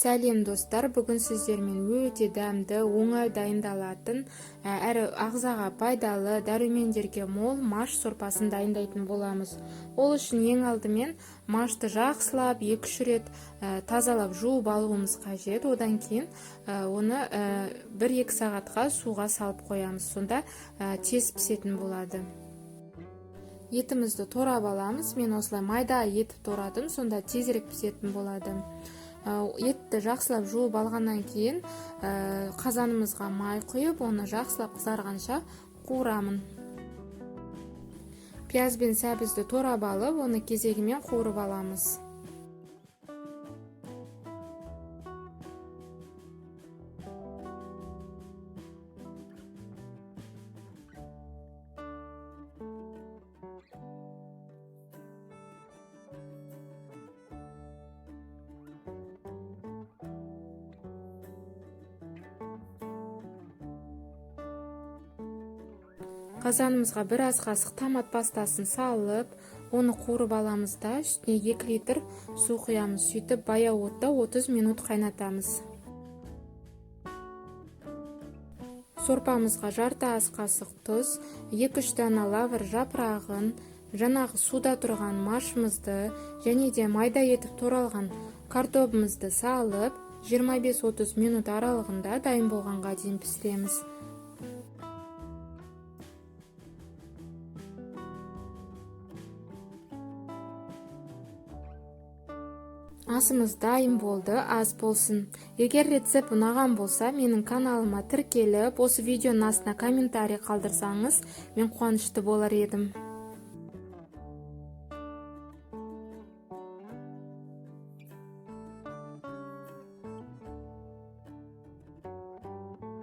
Сәлем, достар! Бүгін сіздермен өте дәмді, оңай дайындалатын, әрі ағзаға пайдалы, дәрумендерге мол маш сорпасын дайындайтын боламыз. Ол үшін ең алдымен машты жақсылап 2-3 рет тазалап жуып алуымыз қажет. Одан кейін оны 1-2 сағатқа суға салып қоямыз. Сонда тез пісетін болады. Етімізді турап аламыз. Мен осылай майда етіп турадым, сонда тезірек пісетін болады. Етті жақсылап жуып алғаннан кейін қазанымызға май құйып, оны жақсылап қызарғанша қуырамын. Пияз бен сәбізді турап алып, оны кезегімен қуырып аламыз. Қазанымызға бір ас қасық томат пастасын салып, оны қуырып аламыз да, үстіне 2 литр су құямыз. Сөйтіп, баяу отта 30 минут қайнатамыз. Сорпамызға жарты ас қасық тұз, 2-3 дана лавр жапырағын, жаңағы суда тұрған машымызды және де майда етіп туралған картобымызды салып, 25-30 минут аралығында дайын болғанға дейін пісіреміз. Асымыз дайын болды, ас болсын! Егер рецепт ұнаған болса, менің каналыма тіркеліп, осы видеоның астына комментарий қалдырсаңыз, мен қуанышты болар едім.